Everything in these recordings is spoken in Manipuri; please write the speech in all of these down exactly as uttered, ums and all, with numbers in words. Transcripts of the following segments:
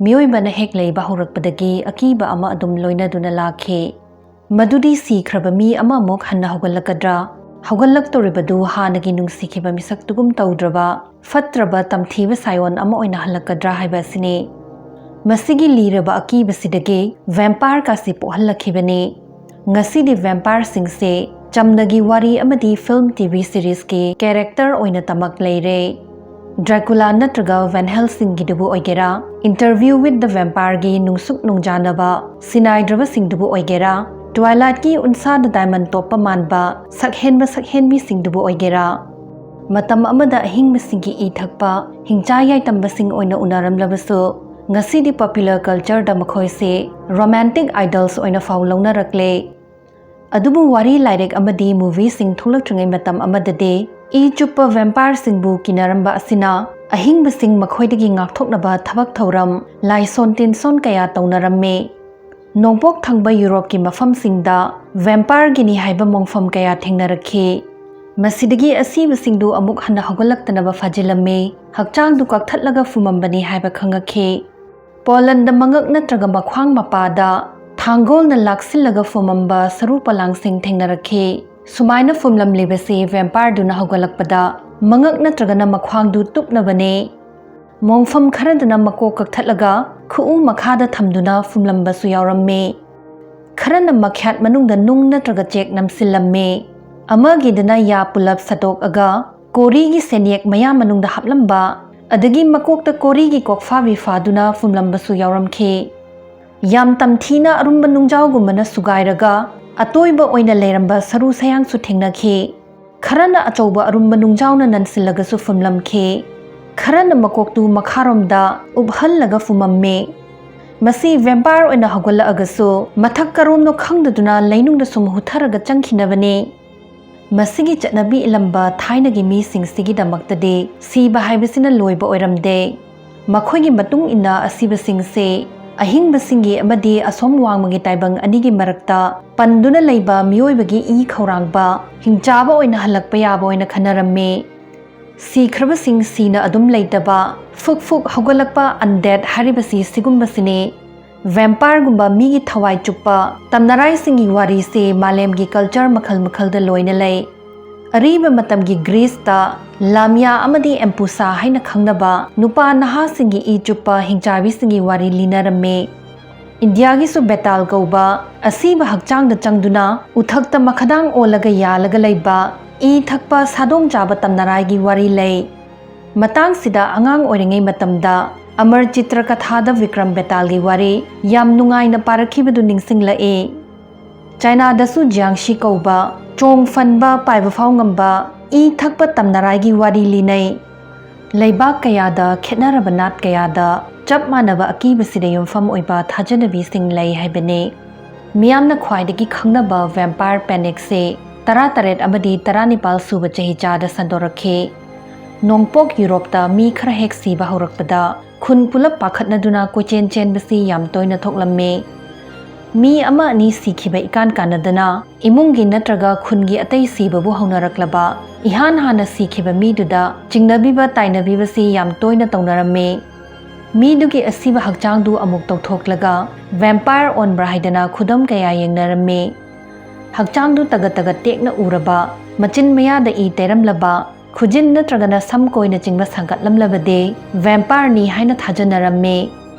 ꯃꯤꯑꯣꯏꯕꯅ ꯍꯦꯛ ꯂꯩꯕ ꯍꯧꯔꯛꯄꯗꯒꯤ ꯑꯀꯤꯕ ꯑꯃ ꯑꯗꯨꯝ ꯂꯣꯏꯅꯗꯨꯅ ꯂꯥꯛꯈꯤ꯫ ꯃꯗꯨꯗꯤ ꯁꯤꯈ꯭ꯔꯕ ꯃꯤ ꯑꯃꯃꯨꯛ ꯍꯟꯅ ꯍꯧꯒꯠꯂꯛꯀꯗ꯭ꯔꯥ? ꯍꯧꯒꯠꯂꯛꯇꯧꯔꯤꯕꯗꯨ ꯍꯥꯟꯅꯒꯤ ꯅꯨꯡꯁꯤꯈꯤꯕ ꯃꯤꯁꯛꯇꯨꯒꯨꯝ ꯇꯧꯗ꯭ꯔꯕ, ꯐꯠꯇ꯭ꯔꯕ ꯇꯝꯊꯤꯕ ꯁꯥꯏꯑꯣꯟ ꯑꯃ ꯑꯣꯏꯅ ꯍꯜꯂꯛꯀꯗ꯭ꯔꯥ ꯍꯥꯏꯕ ꯑꯁꯤꯅꯤ꯫ ꯃꯁꯤꯒꯤ ꯂꯤꯔꯕ ꯑꯀꯤꯕꯁꯤꯗꯒꯤ vampire ꯀꯥꯁꯤ ꯄꯣꯛꯍꯜꯂꯛꯈꯤꯕꯅꯤ꯫ ꯉꯁꯤꯗꯤ vampire ꯁꯤꯡꯁꯦ ꯆꯝꯅꯒꯤ ꯋꯥꯔꯤ ꯑꯃꯗꯤ film, T V series ꯀꯤ character ꯑꯣꯏꯅ ꯇꯃꯛ ꯂꯩꯔꯦ꯫ Dracula ꯅꯠꯇ꯭ꯔꯒ Van Helsing ꯒꯤꯗꯨꯕꯨ ꯑꯣꯏꯒꯦꯔꯥ, Interview with the Vampire ꯒꯤ ꯅꯨꯡꯁꯨꯛ ꯅꯨꯡꯖꯥꯅꯕ ꯁꯤꯅꯥꯏꯗ꯭ꯔꯕꯁꯤꯡꯗꯨꯕꯨ ꯑꯣꯏꯒꯦꯔꯥ, Twilight ꯀꯤ ꯎꯟꯁꯥꯗ diamond ꯇꯣꯞꯄ ꯃꯥꯟꯕ ꯁꯛꯍꯦꯟꯕ ꯁꯛꯍꯦꯟꯕꯤꯁꯤꯡꯗꯨꯕꯨ ꯑꯣꯏꯒꯦꯔꯥ, ꯃꯇꯝ ꯑꯃꯗ ꯑꯍꯤꯡꯕꯁꯤꯡꯒꯤ ꯏ ꯊꯛꯄ ꯍꯤꯡꯆꯥ ꯌꯥꯏꯇꯝꯕꯁꯤꯡ ꯑꯣꯏꯅ ꯎꯅꯔꯝꯂꯕꯁꯨ, ꯉꯁꯤꯗꯤ popular culture ꯗ ꯃꯈꯣꯏꯁꯦ romantic idols ꯑꯣꯏꯅ ꯐꯥꯎ ꯂꯧꯅꯔꯛꯂꯦ꯫ ꯑꯗꯨꯕꯨ ꯋꯥꯔꯤ ꯂꯥꯏꯔꯤꯛ ꯑꯃꯗꯤ movie ꯁꯤꯡ ꯊꯣꯛꯂꯛꯇ꯭ꯔꯤꯉꯩ ꯃꯇꯝ ꯑꯃꯗꯗꯤ ꯏ ꯆꯨꯞꯄ vampire ꯁꯤꯡꯕꯨ ꯀꯤꯅꯔꯝꯕ ꯑꯁꯤꯅ ꯑꯍꯤꯡꯕꯁꯤꯡ ꯃꯈꯣꯏꯗꯒꯤ ꯉꯥꯛꯊꯣꯛꯅꯕ ꯊꯕꯛ ꯊꯧꯔꯝ, ꯂꯥꯏꯁꯣꯟ ꯇꯤꯟꯁꯣꯟ ꯀꯌꯥ ꯇꯧꯅꯔꯝꯃꯤ꯫ ꯅꯣꯡꯄꯣꯛ ꯊꯪꯕ ꯌꯨꯔꯣꯞꯀꯤ ꯃꯐꯝꯁꯤꯡꯗ vampire ꯒꯤꯅꯤ ꯍꯥꯏꯕ ꯃꯣꯡꯐꯝ ꯀꯌꯥ ꯊꯦꯡꯅꯔꯛꯈꯤ꯫ ꯃꯁꯤꯗꯒꯤ ꯑꯁꯤꯕꯁꯤꯡꯗꯨ ꯑꯃꯨꯛ ꯍꯟꯅ ꯍꯧꯒꯠꯂꯛꯇꯅꯕ ꯐꯥꯖꯤꯜꯂꯝꯃꯤ, ꯍꯛꯆꯥꯡꯗꯨ ꯀꯛꯊꯠꯂꯒ ꯐꯨꯝꯃꯝꯕꯅꯤ ꯍꯥꯏꯕ ꯈꯪꯉꯛꯈꯤ꯫ ꯄꯣꯂꯟꯗ ꯃꯉꯛ ꯅꯠꯇ꯭ꯔꯒ ꯃꯈ꯭ꯋꯥꯡ ꯃꯄꯥꯗ ꯊꯥꯡꯒꯣꯜꯅ ꯂꯥꯛꯁꯤꯜꯂꯒ ꯐꯨꯝꯃꯝꯕ ꯁꯔꯨ ꯄꯂꯥꯡꯁꯤꯡ ꯊꯦꯡꯅꯔꯛꯈꯤ꯫ ꯁꯨꯃꯥꯏꯅ ꯐꯨꯝꯂꯝꯂꯤꯕꯁꯤ vampire ꯗꯨꯅ ꯍꯧꯒꯠꯂꯛꯄꯗ ꯃꯉꯛ ꯅꯠꯇ꯭ꯔꯒꯅ ꯃꯈ꯭ꯋꯥꯡꯗꯨ ꯇꯨꯞꯅꯕꯅꯤ꯫ ꯃꯣꯡꯐꯝ ꯈꯔꯗꯅ ꯃꯀꯣꯛ ꯀꯛꯊꯠꯂꯒ ꯈꯨꯎ ꯃꯈꯥꯗ ꯊꯝꯗꯨꯅ ꯐꯨꯝꯂꯝꯕꯁꯨ ꯌꯥꯎꯔꯝꯃꯤ꯫ ꯈꯔꯅ ꯃꯈ꯭ꯌꯥꯠ ꯃꯅꯨꯡꯗ ꯅꯨꯡ ꯅꯠꯇ꯭ꯔꯒ ꯆꯦꯛ ꯅꯝꯁꯤꯜꯂꯝꯃꯤ꯫ ꯑꯃꯒꯤꯗꯨꯅ ꯌꯥ ꯄꯨꯂꯞ ꯁꯠꯇꯣꯛꯑꯒ ꯀꯣꯔꯤꯒꯤ ꯁꯦꯟꯌꯦꯛ ꯃꯌꯥ ꯃꯅꯨꯡꯗ ꯍꯥꯞꯂꯝꯕ, ꯑꯗꯒꯤ ꯃꯀꯣꯛꯇ ꯀꯣꯔꯤꯒꯤ ꯀꯣꯛꯐꯥꯕꯤ ꯐꯥꯗꯨꯅ ꯐꯨꯝꯂꯝꯕꯁꯨ ꯌꯥꯎꯔꯝꯈꯤ꯫ ꯌꯥꯝ ꯇꯝꯊꯤꯅ ꯑꯔꯨꯝꯕ ꯅꯨꯡꯖꯥꯎꯒꯨꯝꯕꯅ ꯁꯨꯒꯥꯏꯔꯒ ꯑꯇꯣꯏꯕ ꯑꯣꯏꯅ ꯂꯩꯔꯝꯕ ꯁꯔꯨ ꯁꯌꯥꯡꯁꯨ ꯊꯦꯡꯅꯈꯤ꯫ ꯈꯔꯅ ꯑꯆꯧꯕ ꯑꯔꯨꯝꯕ ꯅꯨꯡꯖꯥꯎꯅ ꯅꯟꯁꯤꯜꯂꯒꯁꯨ ꯐꯨꯝꯂꯝꯈꯤ꯫ ꯈꯔꯅ ꯃꯀꯣꯛꯇꯨ ꯃꯈꯥꯔꯣꯝꯗ ꯎꯞꯍꯜꯂꯒ ꯐꯨꯝꯃꯝꯃꯤ꯫ ꯃꯁꯤ vampire ꯑꯣꯏꯅ ꯍꯧꯒꯠꯂꯛꯑꯒꯁꯨ ꯃꯊꯛ ꯀꯔꯣꯝꯅꯣ ꯈꯪꯗꯗꯨꯅ ꯂꯩꯅꯨꯡꯗ ꯁꯨꯝ ꯍꯨꯊꯔꯒ ꯆꯪꯈꯤꯅꯕꯅꯤ꯫ ꯃꯁꯤꯒꯤ ꯆꯠꯅꯕꯤ ꯏꯂꯝꯕ ꯊꯥꯏꯅꯒꯤ ꯃꯤꯁꯤꯡꯁꯤꯒꯤꯗꯃꯛꯇꯗꯤ ꯁꯤꯕ ꯍꯥꯏꯕꯁꯤꯅ ꯂꯣꯏꯕ ꯑꯣꯏꯔꯝꯗꯦ꯫ ꯃꯈꯣꯏꯒꯤ ꯃꯇꯨꯡ ꯏꯟꯅ ꯑꯁꯤꯕꯁꯤꯡꯁꯦ ꯑꯍꯤꯡꯕꯁꯤꯡꯒꯤ ꯑꯃꯗꯤ ꯑꯁꯣꯝ ꯋꯥꯡꯃꯒꯤ ꯇꯥꯏꯕꯪ ꯑꯅꯤꯒꯤ ꯃꯔꯛꯇ ꯄꯟꯗꯨꯅ ꯂꯩꯕ ꯃꯤꯑꯣꯏꯕꯒꯤ ꯏ ꯈꯧꯔꯥꯡꯕ ꯍꯤꯡꯆꯥꯕ ꯑꯣꯏꯅ ꯍꯜꯂꯛꯄ ꯌꯥꯕ ꯑꯣꯏꯅ ꯈꯟꯅꯔꯝꯃꯤ꯫ ꯁꯤꯈ꯭ꯔꯕꯁꯤꯡ ꯁꯤꯅ ꯑꯗꯨꯝ ꯂꯩꯇꯕ, ꯐꯨꯛ ꯐꯨꯛ ꯍꯧꯒꯠꯂꯛꯄ undead ꯍꯥꯏꯔꯤꯕꯁꯤ ꯁꯤꯒꯨꯝꯕꯁꯤꯅꯤ꯫ Vampireꯒꯨꯝꯕ ꯃꯤꯒꯤ ꯊꯋꯥꯏ ꯆꯨꯞꯄ ꯇꯝꯅꯔꯥꯏꯁꯤꯡꯒꯤ ꯋꯥꯔꯤꯁꯦ ꯃꯥꯂꯦꯝꯒꯤ culture ꯃꯈꯜ ꯃꯈꯜꯗ ꯂꯣꯏꯅ ꯂꯩ꯫ ꯑꯔꯤꯕ ꯃꯇꯝꯒꯤ Greeceꯇ Lamia ꯑꯃꯗꯤ Empusa ꯍꯥꯏꯅ ꯈꯪꯅꯕ ꯅꯨꯄꯥ ꯅꯍꯥꯁꯤꯡꯒꯤ ꯏ ꯆꯨꯞꯄ ꯍꯤꯡꯆꯥꯕꯤꯁꯤꯡꯒꯤ ꯋꯥꯔꯤ ꯂꯤꯅꯔꯝꯃꯤ꯫ ꯏꯟꯗꯤꯌꯥꯒꯤꯁꯨ Betal ꯀꯧꯕ ꯑꯁꯤꯕ ꯍꯛꯆꯥꯡꯗ ꯆꯪꯗꯨꯅ ꯎꯊꯛꯇ ꯃꯈꯗꯥꯡ ꯑꯣꯜꯂꯒ ꯌꯥꯜꯂꯒ ꯂꯩꯕ ꯏ ꯊꯛꯄ ꯁꯥꯗꯣꯡ ꯆꯥꯕ ꯇꯝꯅꯔꯥꯏꯒꯤ ꯋꯥꯔꯤ ꯂꯩ꯫ ꯃꯇꯥꯡꯁꯤꯗ ꯑꯉꯥꯡ ꯑꯣꯏꯔꯤꯉꯩ ꯃꯇꯝꯗ ꯑꯃꯔ ꯆꯤꯇ꯭ꯔ ꯀꯊꯥꯗ ꯕꯤꯀ꯭ꯔꯝ ꯕꯦꯇꯥꯜꯒꯤ ꯋꯥꯔꯤ ꯌꯥꯝ ꯅꯨꯡꯉꯥꯏꯅ ꯄꯥꯔꯛꯈꯤꯕꯗꯨ ꯅꯤꯡꯁꯤꯡꯂꯛꯏ꯫ ꯆꯥꯏꯅꯥꯗꯁꯨ ꯖꯤꯌꯥꯡꯁꯤ ꯀꯧꯕ ꯆꯣꯡ ꯐꯟꯕ ꯄꯥꯏꯕ ꯐꯥꯎ ꯉꯝꯕ ꯏ ꯊꯛꯄ ꯇꯝꯅꯔꯥꯏꯒꯤ ꯋꯥꯔꯤ ꯂꯤꯅꯩ꯫ ꯂꯩꯕꯥꯛ ꯀꯌꯥꯗ ꯈꯦꯠꯅꯔꯕ ꯅꯥꯠ ꯀꯌꯥꯗ ꯆꯞ ꯃꯥꯟꯅꯕ ꯑꯀꯤꯕꯁꯤꯗ ꯌꯨꯝꯐꯝ ꯑꯣꯏꯕ ꯊꯥꯖꯅꯕꯤꯁꯤꯡ ꯂꯩ ꯍꯥꯏꯕꯅꯤ꯫ ꯃꯤꯌꯥꯝꯅ ꯈ꯭ꯋꯥꯏꯗꯒꯤ ꯈꯪꯅꯕ Vampire Panicꯁꯦ ꯇꯔꯥꯇꯔꯦꯠ ꯑꯃꯗꯤ ꯇꯔꯥꯅꯤꯄꯥꯜ ꯁꯨꯕ ꯆꯍꯤꯆꯥꯗ ꯁꯟꯗꯣꯔꯛꯈꯤ꯫ ꯅꯣꯡꯄꯣꯛ ꯌꯨꯔꯣꯞꯇ ꯃꯤ ꯈꯔ ꯍꯦꯛ ꯁꯤꯕ ꯍꯧꯔꯛꯄꯗ ꯈꯨꯟ ꯄꯨꯂꯞ ꯄꯥꯈꯠꯅꯗꯨꯅ ꯀꯣꯏꯆꯦꯟ ꯆꯦꯟꯕꯁꯤ ꯌꯥꯝ ꯇꯣꯏꯅ ꯊꯣꯛꯂꯝꯃꯤ꯫ ꯃꯤ ꯑꯃ ꯑꯅꯤ ꯁꯤꯈꯤꯕ ꯏꯀꯥꯟ ꯀꯥꯟꯅꯗꯅ ꯏꯃꯨꯡꯒꯤ ꯅꯠꯇ꯭ꯔꯒ ꯈꯨꯟꯒꯤ ꯑꯇꯩ ꯁꯤꯕꯕꯨ ꯍꯧꯅꯔꯛꯂꯕ ꯏꯍꯥꯟ ꯍꯥꯟꯅ ꯁꯤꯈꯤꯕ ꯃꯤꯗꯨꯗ ꯆꯤꯡꯅꯕꯤꯕ ꯇꯥꯏꯅꯕꯤꯕꯁꯤ ꯌꯥꯝ ꯇꯣꯏꯅ ꯇꯧꯅꯔꯝꯃꯤ꯫ ꯃꯤꯗꯨꯒꯤ ꯑꯁꯤꯕ ꯍꯛꯆꯥꯡꯗꯨ ꯑꯃꯨꯛ ꯇꯧꯊꯣꯛꯂꯒ Vampire ꯑꯣꯟꯕ꯭ꯔꯥ ꯍꯥꯏꯗꯅ ꯈꯨꯗꯝ ꯀꯌꯥ ꯌꯦꯡꯅꯔꯝꯃꯤ꯫ ꯍꯛꯆꯥꯡꯗꯨ ꯇꯒꯠ ꯇꯒꯠ ꯇꯦꯛꯅ ꯎꯔꯕ, ꯃꯆꯤꯟ ꯃꯌꯥꯗ ꯏ ꯇꯩꯔꯝꯂꯕ, ꯈꯨꯖꯤꯟ ꯅꯠꯇ꯭ꯔꯒꯅ ꯁꯝ ꯀꯣꯏꯅꯆꯤꯡꯕ ꯁꯥꯡꯒꯠꯂꯝꯂꯕꯗꯤ Vampireꯅꯤ ꯍꯥꯏꯅ ꯊꯥꯖꯅꯔꯝꯃꯤ꯫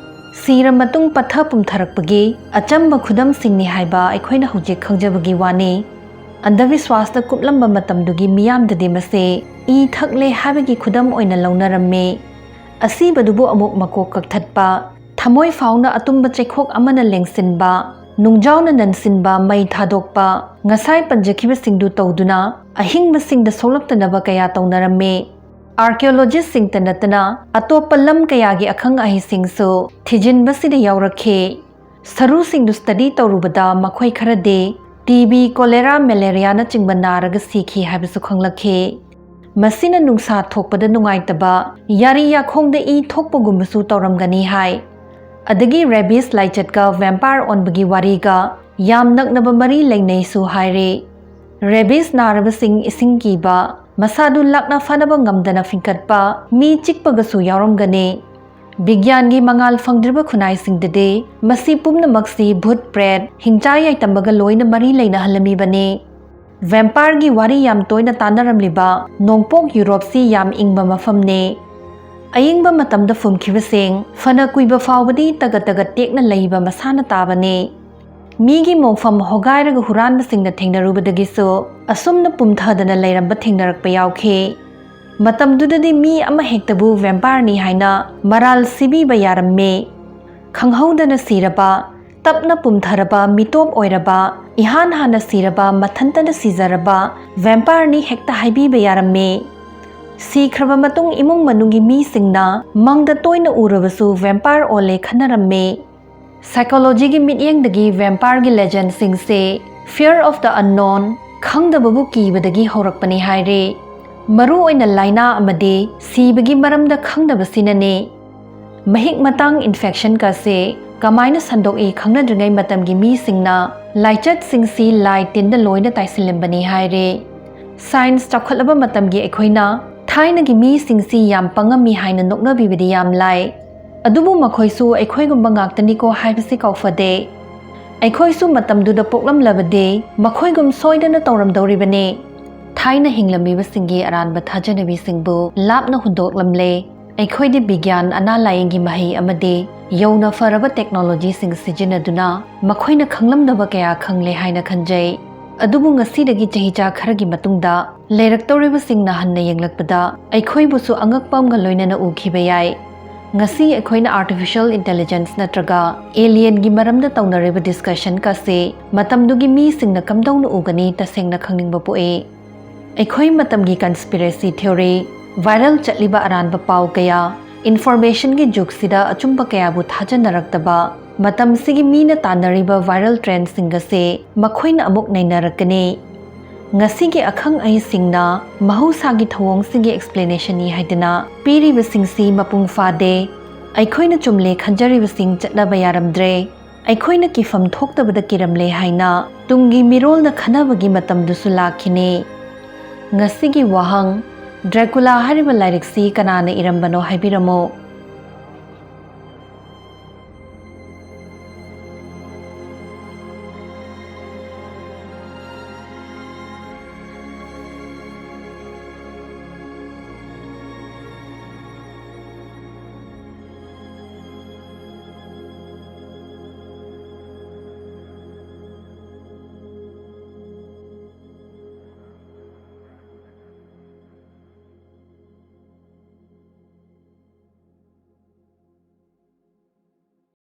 ꯁꯤꯔ ꯃꯇꯨꯡ ꯄꯠꯊ ꯄꯨꯝꯊꯔꯛꯄꯒꯤ ꯑꯆꯝꯕ ꯈꯨꯗꯝꯁꯤꯡꯅꯤ ꯍꯥꯏꯕ ꯑꯩꯈꯣꯏꯅ ꯍꯧꯖꯤꯛ ꯈꯪꯖꯕꯒꯤ ꯋꯥꯅꯤ꯫ ꯑꯟꯙꯕꯤꯁ꯭ꯋꯥꯁꯇ ꯀꯨꯞꯂꯝꯕ ꯃꯇꯝꯗꯨꯒꯤ ꯃꯤꯌꯥꯝꯗꯗꯤ ꯃꯁꯦ ꯏ ꯊꯛꯂꯦ ꯍꯥꯏꯕꯒꯤ ꯈꯨꯗꯝ ꯑꯣꯏꯅ ꯂꯧꯅꯔꯝꯃꯤ꯫ ꯑꯁꯤꯕꯗꯨꯕꯨ ꯑꯃꯨꯛ ꯃꯀꯣꯛ ꯀꯛꯊꯠꯄ, ꯊꯃꯣꯏ ꯐꯥꯎꯅ ꯑꯇꯨꯝꯕ ꯆꯩꯈꯣꯛ ꯑꯃꯅ ꯂꯦꯡꯁꯤꯟꯕ, ꯅꯨꯡꯖꯥꯎꯅ ꯅꯟꯁꯤꯟꯕ, ꯃꯩ ꯊꯥꯗꯣꯛꯄ, ꯉꯁꯥꯏ ꯄꯟꯖꯈꯤꯕꯁꯤꯡꯗꯨ ꯇꯧꯗꯨꯅ ꯑꯍꯤꯡꯕꯁꯤꯡꯗ ꯁꯣꯛꯂꯛꯇꯅꯕ ꯀꯌꯥ ꯇꯧꯅꯔꯝꯃꯤ꯫ Archaeologistꯁꯤꯡꯇ ꯅꯠꯇꯅ ꯑꯇꯣꯞꯄ ꯂꯝ ꯀꯌꯥꯒꯤ ꯑꯈꯪ ꯑꯍꯩꯁꯤꯡꯁꯨ ꯊꯤꯖꯤꯟꯕꯁꯤꯗ ꯌꯥꯎꯔꯛꯈꯤ꯫ ꯁꯔꯨꯁꯤꯡꯗꯨ study ꯇꯧꯔꯨꯕꯗ ꯃꯈꯣꯏ ꯈꯔꯗꯤ ꯇꯤ ꯕꯤ, cholera, malariaꯅꯆꯤꯡꯕ ꯅꯥꯔꯒ ꯁꯤꯈꯤ ꯍꯥꯏꯕꯁꯨ ꯈꯪꯂꯛꯈꯤ꯫ ꯃꯁꯤꯅ ꯅꯨꯡꯁꯥ ꯊꯣꯛꯄꯗ ꯅꯨꯡꯉꯥꯏꯇꯕ, ꯌꯥꯔꯤ ꯌꯥꯈꯣꯡꯗ ꯏ ꯊꯣꯛꯄꯒꯨꯝꯕꯁꯨ ꯇꯧꯔꯝꯒꯅꯤ ꯍꯥꯏ꯫ ꯑꯗꯒꯤ rabies ꯂꯥꯏꯆꯠꯀ Vampire ꯑꯣꯟꯕꯒꯤ ꯋꯥꯔꯤꯒ ꯌꯥꯝ ꯅꯛꯅꯕ ꯃꯔꯤ ꯂꯩꯅꯩꯁꯨ ꯍꯥꯏꯔꯤ꯫ Rabies ꯅꯥꯔꯕꯁꯤꯡ ꯏꯁꯤꯡ ꯀꯤꯕ, ꯃꯁꯥꯗꯨ ꯂꯥꯛꯅ ꯐꯅꯕ ꯉꯝꯗꯅ ꯐꯤꯡꯀꯠꯄ ꯃꯤ ꯆꯤꯛꯄꯒꯁꯨ ꯌꯥꯎꯔꯝꯒꯅꯤ꯫ ꯕꯤꯒ꯭ꯌꯥꯟꯒꯤ ꯃꯉꯥꯜ ꯐꯪꯗ꯭ꯔꯤꯕ ꯈꯨꯟꯅꯥꯏꯁꯤꯡꯗꯗꯤ ꯃꯁꯤ ꯄꯨꯝꯅꯃꯛꯁꯤ ꯚꯨꯠ ꯄ꯭ꯔꯦꯠ, ꯍꯤꯡꯆꯥ ꯌꯥꯏꯇꯝꯕꯒ ꯂꯣꯏꯅ ꯃꯔꯤ ꯂꯩꯅꯍꯜꯂꯝꯃꯤꯕꯅꯤ꯫ ꯚꯦꯝꯄꯥꯌꯔꯒꯤ ꯋꯥꯔꯤ ꯌꯥꯝ ꯇꯣꯏꯅ ꯇꯥꯟꯅꯔꯝꯂꯤꯕ ꯅꯣꯡꯄꯣꯛ ꯌꯨꯔꯣꯞꯁꯤ ꯌꯥꯝ ꯏꯪꯕ ꯃꯐꯝꯅꯤ꯫ ꯑꯌꯤꯡꯕ ꯃꯇꯝꯗ ꯐꯨꯝꯈꯤꯕꯁꯤꯡ ꯐꯅ ꯀꯨꯏꯕ ꯐꯥꯎꯕꯗꯤ ꯇꯒꯠ ꯇꯒꯠ ꯇꯦꯛꯅ ꯂꯩꯕ ꯃꯁꯥꯅ ꯇꯥꯕꯅꯤ꯫ ꯃꯤꯒꯤ ꯃꯣꯡꯐꯝ ꯍꯣꯒꯥꯏꯔꯒ ꯍꯨꯔꯥꯟꯕꯁꯤꯡꯅ ꯊꯦꯡꯅꯔꯨꯕꯗꯒꯤꯁꯨ ꯑꯁꯨꯝꯅ ꯄꯨꯝꯊꯗꯅ ꯂꯩꯔꯝꯕ ꯊꯦꯡꯅꯔꯛꯄ ꯌꯥꯎꯈꯤ꯫ ꯃꯇꯝꯗꯨꯗꯗꯤ ꯃꯤ ꯑꯃꯍꯦꯛꯇꯕꯨ ꯚꯦꯝꯄꯥꯌꯔꯅꯤ ꯍꯥꯏꯅ ꯃꯔꯥꯜ ꯁꯤꯕꯤꯕ ꯌꯥꯔꯝꯃꯤ꯫ ꯈꯪꯍꯧꯗꯅ ꯁꯤꯔꯕ, ꯇꯞꯅ ꯄꯨꯝꯊꯔꯕ, ꯃꯤꯇꯣꯞ ꯑꯣꯏꯔꯕ, ꯏꯍꯥꯟ ꯍꯥꯟꯅ ꯁꯤꯔꯕ, ꯃꯊꯟꯇꯅ ꯁꯤꯖꯔꯕ ꯚꯦꯝꯄꯥꯌꯔꯅꯤ ꯍꯦꯛꯇ ꯍꯥꯏꯕꯤꯕ ꯌꯥꯔꯝꯃꯤ꯫ ꯁꯤꯈ꯭ꯔꯕ ꯃꯇꯨꯡ ꯏꯃꯨꯡ ꯃꯅꯨꯡꯒꯤ ꯃꯤꯁꯤꯡꯅ ꯃꯪꯗ ꯇꯣꯏꯅ ꯎꯔꯕꯁꯨ ꯚꯦꯝꯄꯥꯌꯔ ꯑꯣꯜꯂꯦ ꯈꯟꯅꯔꯝꯃꯤ꯫ ꯁꯥꯏꯀꯣꯂꯣꯖꯤꯒꯤ ꯃꯤꯠꯌꯦꯡꯗꯒꯤ ꯚꯦꯝꯄꯥꯌꯔꯒꯤ ꯂꯦꯖꯦꯟꯁꯤꯡꯁꯦ fear of the unknown, ꯈꯪꯗꯕꯕꯨ ꯀꯤꯕꯗꯒꯤ ꯍꯧꯔꯛꯄꯅꯤ ꯍꯥꯏꯔꯤ꯫ ꯃꯔꯨꯑꯣꯏꯅ ꯂꯥꯏꯅꯥ ꯑꯃꯗꯤ ꯁꯤꯕꯒꯤ ꯃꯔꯝꯗ ꯈꯪꯗꯕꯁꯤꯅꯅꯤ꯫ ꯃꯍꯤꯛ ꯃꯇꯥꯡ ꯏꯟꯐꯦꯛꯁꯟꯒꯁꯦ ꯀꯃꯥꯏꯅ ꯁꯟꯗꯣꯛꯏ ꯈꯪꯅꯗ꯭ꯔꯤꯉꯩ ꯃꯇꯝꯒꯤ ꯃꯤꯁꯤꯡꯅ ꯂꯥꯏꯆꯠꯁꯤꯡꯁꯤ ꯂꯥꯏ ꯇꯤꯟꯗ ꯂꯣꯏꯅ ꯇꯥꯏꯁꯤꯜꯂꯝꯕꯅꯤ ꯍꯥꯏꯔꯦ꯫ ꯁꯥꯏꯟꯁ ꯆꯥꯎꯈꯠꯂꯕ ꯃꯇꯝꯒꯤ ꯑꯩꯈꯣꯏꯅ ꯊꯥꯏꯅꯒꯤ ꯃꯤꯁꯤꯡꯁꯤ ꯌꯥꯝ ꯄꯪꯉꯝꯃꯤ ꯍꯥꯏꯅ ꯅꯣꯛꯅꯕꯤꯕꯗꯤ ꯌꯥꯝ ꯂꯥꯏ꯫ ꯑꯗꯨꯕꯨ ꯃꯈꯣꯏꯁꯨ ꯑꯩꯈꯣꯏꯒꯨꯝꯕ ꯉꯥꯛꯇꯅꯤꯀꯣ ꯍꯥꯏꯕꯁꯤ ꯀꯥꯎꯐꯗꯦ꯫ ꯑꯩꯈꯣꯏꯁꯨ ꯃꯇꯝꯗꯨꯗ ꯄꯣꯛꯂꯝꯂꯕꯗꯤ ꯃꯈꯣꯏꯒꯨꯝ ꯁꯣꯏꯗꯅ ꯇꯧꯔꯝꯗꯧꯔꯤꯕꯅꯤ꯫ ꯊꯥꯏꯅ ꯍꯤꯡꯂꯝꯃꯤꯕꯁꯤꯡꯒꯤ ꯑꯔꯥꯟꯕ ꯊꯥꯖꯅꯕꯤꯁꯤꯡꯕꯨ ꯂꯥꯞꯅ ꯍꯨꯟꯗꯣꯛꯂꯝꯂꯦ꯫ ꯑꯩꯈꯣꯏꯗꯤ ꯕꯤꯒ꯭ꯌꯥꯟ, ꯑꯅꯥ ꯂꯥꯏꯌꯦꯡꯒꯤ ꯃꯍꯩ ꯑꯃꯗꯤ ꯌꯧꯅ ꯐꯔꯕ ꯇꯦꯛꯅꯣꯂꯣꯖꯤꯁꯤꯡ ꯁꯤꯖꯤꯟꯅꯗꯨꯅ ꯃꯈꯣꯏꯅ ꯈꯪꯂꯝꯗꯕ ꯀꯌꯥ ꯈꯪꯂꯦ ꯍꯥꯏꯅ ꯈꯟꯖꯩ꯫ ꯑꯗꯨꯕꯨ ꯉꯁꯤꯗꯒꯤ ꯆꯍꯤꯆꯥ ꯈꯔꯒꯤ ꯃꯇꯨꯡꯗ ꯂꯩꯔꯛꯇꯧꯔꯤꯕꯁꯤꯡꯅ ꯍꯟꯅ ꯌꯦꯡꯂꯛꯄꯗ ꯑꯩꯈꯣꯏꯕꯨꯁꯨ ꯑꯉꯛꯄ ꯑꯃꯒ ꯂꯣꯏꯅꯅ ꯎꯈꯤꯕ ꯌꯥꯏ꯫ ꯉꯁꯤ ꯑꯩꯈꯣꯏꯅ ꯑꯥꯔꯇꯤꯐꯤꯁꯤꯌꯦꯜ ꯏꯟꯇꯦꯂꯤꯖꯦꯟꯁ ꯅꯠꯇ꯭ꯔꯒ ꯑꯦꯂꯤꯌꯟꯒꯤ ꯃꯔꯝꯗ ꯇꯧꯅꯔꯤꯕ ꯗꯤꯁꯀꯁꯟ ꯀꯥꯁꯦ ꯃꯇꯝꯗꯨꯒꯤ ꯃꯤꯁꯤꯡꯅ ꯀꯝꯗꯧꯅ ꯎꯒꯅꯤ ꯇꯁꯦꯡꯅ ꯈꯪꯅꯤꯡꯕ ꯄꯣꯛꯏ꯫ ꯑꯩꯈꯣꯏ ꯃꯇꯝꯒꯤ ꯀꯟꯁꯄꯤꯔꯦꯁꯤ ꯊꯤꯑꯣꯔꯤ, ꯚꯥꯏꯔꯦꯜ ꯆꯠꯂꯤꯕ ꯑꯔꯥꯟꯕ ꯄꯥꯎ ꯀꯌꯥ, ꯏꯟꯐꯣꯔꯃꯦꯁꯟꯒꯤ ꯖꯨꯒꯁꯤꯗ ꯑꯆꯨꯝꯕ ꯀꯌꯥꯕꯨ ꯊꯥꯖꯅꯔꯛꯇꯕ, ꯃꯇꯝꯁꯤꯒꯤ ꯃꯤꯅ ꯇꯥꯟꯅꯔꯤꯕ ꯚꯥꯏꯔꯦꯜ ꯇ꯭ꯔꯦꯟꯁꯤꯡ ꯑꯁꯤ ꯃꯈꯣꯏꯅ ꯑꯃꯨꯛ ꯅꯩꯅꯔꯛꯀꯅꯤ꯫ ꯉꯁꯤꯒꯤ ꯑꯈꯪ ꯑꯍꯩꯁꯤꯡꯅ ꯃꯍꯧꯁꯥꯒꯤ ꯊꯧꯑꯣꯡꯁꯤꯡꯒꯤ ꯑꯦꯛꯁꯄ꯭ꯂꯦꯅꯦꯁꯟꯅꯤ ꯍꯥꯏꯗꯨꯅ ꯄꯤꯔꯤꯕꯁꯤꯡꯁꯤ ꯃꯄꯨꯡ ꯐꯥꯗꯦ꯫ ꯑꯩꯈꯣꯏꯅ ꯆꯨꯝꯂꯦ ꯈꯟꯖꯔꯤꯕꯁꯤꯡ ꯆꯠꯅꯕ ꯌꯥꯔꯝꯗ꯭ꯔꯦ꯫ ꯑꯩꯈꯣꯏꯅ ꯀꯤꯐꯝ ꯊꯣꯛꯇꯕꯗ ꯀꯤꯔꯝꯂꯦ ꯍꯥꯏꯅ ꯇꯨꯡꯒꯤ ꯃꯤꯔꯣꯜꯅ ꯈꯟꯅꯕꯒꯤ ꯃꯇꯝꯗꯨꯁꯨ ꯂꯥꯛꯈꯤꯅꯤ꯫ ꯉꯁꯤꯒꯤ ꯋꯥꯍꯪ, ꯗ꯭ꯔꯦꯀꯨꯂꯥ ꯍꯥꯏꯔꯤꯕ ꯂꯥꯏꯔꯤꯛꯁꯤ ꯀꯅꯥꯅ ꯏꯔꯝꯕꯅꯣ ꯍꯥꯏꯕꯤꯔꯝꯃꯨ꯫